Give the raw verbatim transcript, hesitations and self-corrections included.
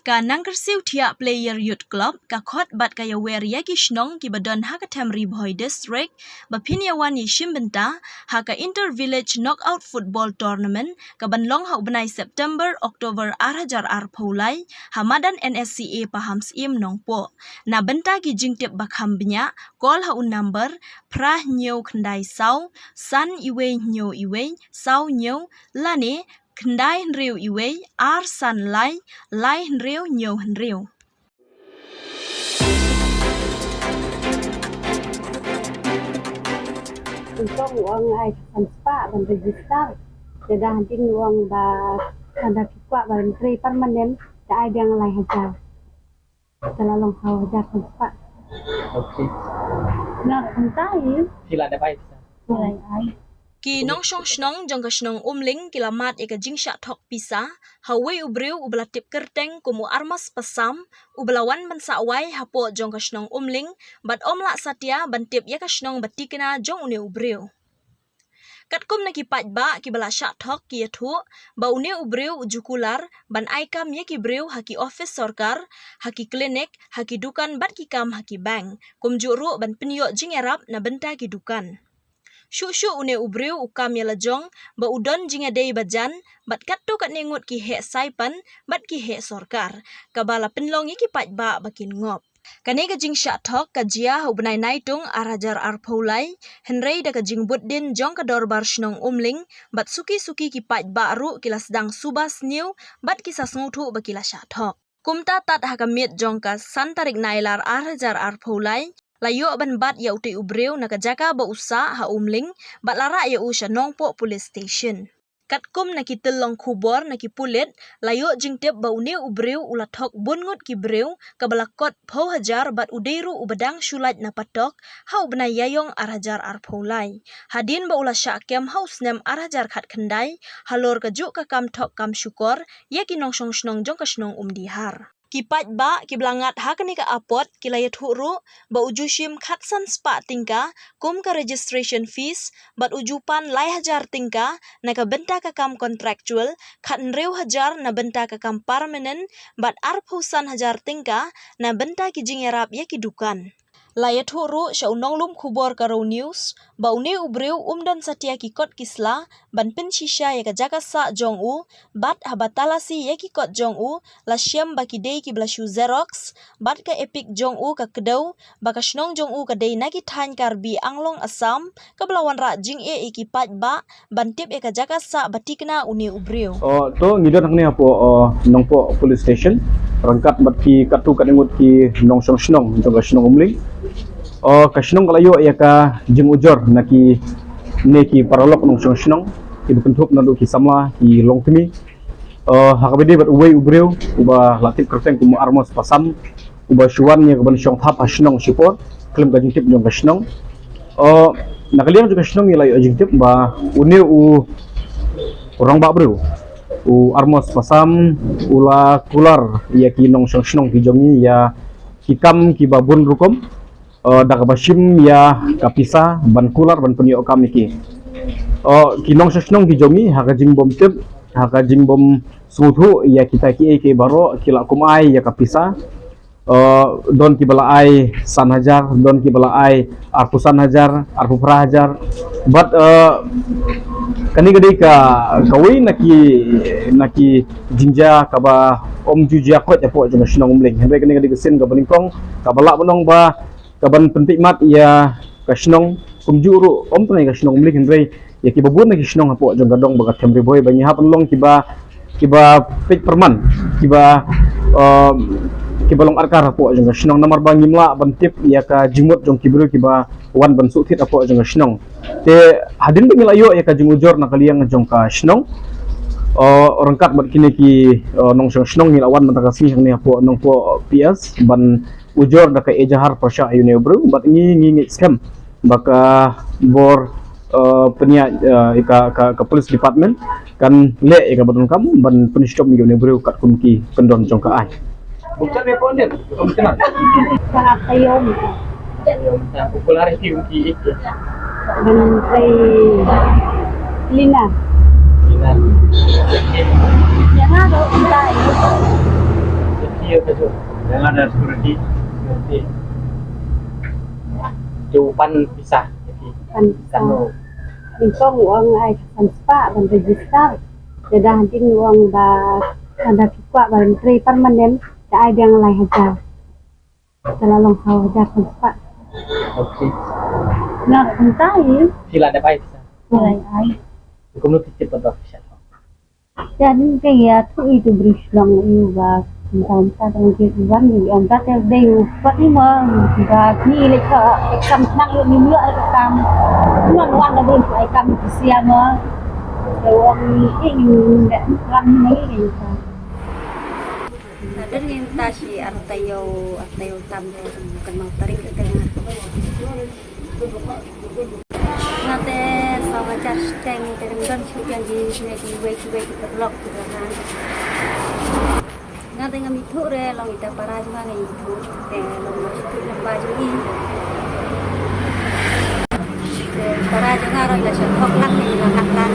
Ka Nangkyrsiew Thiah Player Youth Club ka khot bad ka ïawer ïa ki shnong kiba don ha ka Them Ri Bhoi District ba phin ïawan ïashim bynta ha ka Inter Village Knockout Football Tournament kaban long ha u bnai September October ar hajar arphew lai ha madan N S C A Pahamsyiem Nongpoh. Na bynta ki jingtip ba kham bniah, call ha u number phra hynñiew khyndai saw san iwei hynñiew iwei saw hynñiew lane khyndai hynriew iwei ar san lai lai hynriew hynñiew hynriew. Untong u ong ai ka san spah ban register. Te da hadien u ong ba, da ki kwah ban trei permanent, da ai biang lai hajar. Te la long saw hajar san spah. Okay. Nga kumta hi. Phi la dep ai pisa? Phi la ai. Ki nongshong shnong jong ka shnong Umling ki la mad ïa ka jingshah thok pisa ha uwei u briew uba la tip kyrteng kum u Armas Pasam, uba la wan ban sah wai hapoh jong ka shnong Umling bad um lah satia ban tip ïa ka shnong ba tikna jong une u briew. Katkum na ki paidbah kiba la shah thok ki ïathuh ba une u briew u ju kular ban ai kam ïa ki briew ha ki office sorkar, ha ki klinik, ha ki dukan bad ki kam ha ki bank, kumjuh ruh ban pynïoh jingïarap na bynta ki dukan. Shuh shuh une u briew u kam ïa la jong ba u don jingïadei ba jan bad katto katne ngut ki heh saipan bad ki heh sorkar, kaba la pynlong ïa ki paidbah ba kin ngop. Kane ka jingshah thok ka jia ha u bnai Naitung ar hajar arphew lai, hynrei da ka jingbud dien jong ka dorbar shnong Umling bad suki suki ki paidbah ruh ki la sdang suba sniew bad ki sa sngewthuh ba ki la shah thok. Kumta tad ha ka miet jong ka san tarik Nailar ar hajar arphew lai, la ïoh ban bat ïa utei u briew na ka jaka ba u sah ha Umling bad la rah ïa u sha Nongpoh Police Station. Katkum na ki tyllong khubor na ki pulit, la ïoh jingtip ba une u briew u la thok bun ngut ki briew, kaba la kot phew hajar bad u dei ruh uba dang shu lait na patok ha u bnai Ïaïong ar hajar arphew lai, hadien ba u la shah kem ha u snem ar hajar khatkhyndai halor kajuh ka kam thok kam shukor ïa ki nongshong shnong jong ka shnong Umdihar. Ki paidbah kiba la ngat ha kane ka apot ki la ïathuh ruh ba u ju shim khatsan spah tyngka kum ka registration fees bad u ju pan lai hajar tyngka na ka bynta ka kam contractual, khathynriew hajar na bynta ka kam permanent bad arphew san hajar tyngka na bynta ki jingïarap ïa ki dukan. La ïathuh ruh sha u nonglum khubor ka Raw News ba une u briew um don satia ki kot ki sla ban pynshisha ïa ka jaka sah jong u, bad haba talasi ïa ki kot jong u la shem ba ki dei kiba la shu xerox bad ka EPIC jong u ka kdew ba ka shnong jong u ka dei na ki thaiñ Karbi Anglong Assam, kaba la wanrah jingeh ïa ki paidbah ban tip ïa ka jaka sah ba tikna une u briew. Oh, to ngi don hangne hapoh, oh, Nongpoh Police Station ryngkat bad ki katto katne ngut ki nongshong shnong jong ka shnong Umling. Oh, ka shnong ka la ïoh ïa ka jingujor na kine ki paralok nongshong shnong kiba kynthup naduh ki samla, ki longkmie. Oh, ha kaba ïadei bad uwei u briew uba la tip kyrteng kum u Armas Pasam, uba shu wan ïa kaban shong thap ha shnong shipor khlem ka jingtip jong ka shnong. Oh, na ka liang jong ka shnong ngi la ïoh jingtip ba une u rangbah briew, u Armas Pasam, u la kular ïa ki nongshong shnong ki jong ngi ïa ki kam kiba bun rukom, eh, da kaba shim ïa ka pisa ban kular ban pynïoh kam ïa ki. Eh, ki nongshong shnong ki jong ngi ha ka jingbym tip, ha ka jingbym sngewthuh ïa kita kiei kiei baroh, ki la kum ai ïa ka pisa. Eh, don kiba la ai san hajar, don kiba la ai arphew san hajar, arphew phra hajar. Bad, eh, kane ka dei ka, kawei na ki, na ki jingjia kaba ym ju jia koit hapoh jong ka shnong Umling. Hynrei kane ka dei ka sien kaba nyngkong kaba lah ban ong ba kaban pynpeit mat ïa ka shnong, kumjuh ruh ym tang ïa ka shnong Umling hynrei ïa kiba bun na ki shnong hapoh jong ka dong ba ka Them Ri Bhoi ba ngi hap ban long kiba, kiba peit pyrman, kiba, um, kiba long arkar hapoh jong ka shnong, namar ba ngim lah ban tip ïa ka jingmut jong ki briew kiba wan ban shu thied hapoh jong ka shnong. Te hadien ba ngi la ïoh ïa ka jingujor na ka liang jong ka shnong, uh, ryngkat bad kine ki, uh, nongshong shnong ngi la wan mynta ka sngi hangne hapoh Nongpoh P S ban ujor da ka ejahar pyrshah ïa une u briew bad ngi, ngi ngeit skhem ba ka bor, eh, pynïaid, eh, ka, ka, ka police department kan leh ïa kaba donkam ban pynshitom ïa une u briew katkum ki kyndon jong ka aiñ. Sangat taïew. Ban trei cleaner. Cleaner. Ïa nga do, Ïa phi ïa ka ju. Jangan ada security. Security. Ju pan pisa ïa phi. Pan pisa. Kano? Nyngkong u ong ai ka san spah ban register. Te da hadien u ong ba lada phi kwah ban trei permanent, da ai biang lai hajar. Te la long saw hajar san spah. Okay. Nga kumta hi. Phi la dep ai pisa. Nga la ai. Kumno phi tip ba pisa? Ïa, ni te ïa tu i tu bri shlong i ba kumta kumta tang ki wan ni ong ta te dei u pat ni ma ba ni le ka kam nang ni ma ka kam. Nang wan da bri ai kam ki sia ma. Te ong ni i ni le kam ni ni ka. Na den ngin ta shi ar tayo, ar tayo tam de kan mau tarik ke tengah. Nga te saw hajar shiteng te dang don shu biang ji ne ki wei ki wei ki paralok ki paralok. Nga te ngam ithuh re long ita para jong nga ngam ithuh te long ma shu ithuh lem ba jong i. Te para jong nga roi la sha thok lak ne la lak lak.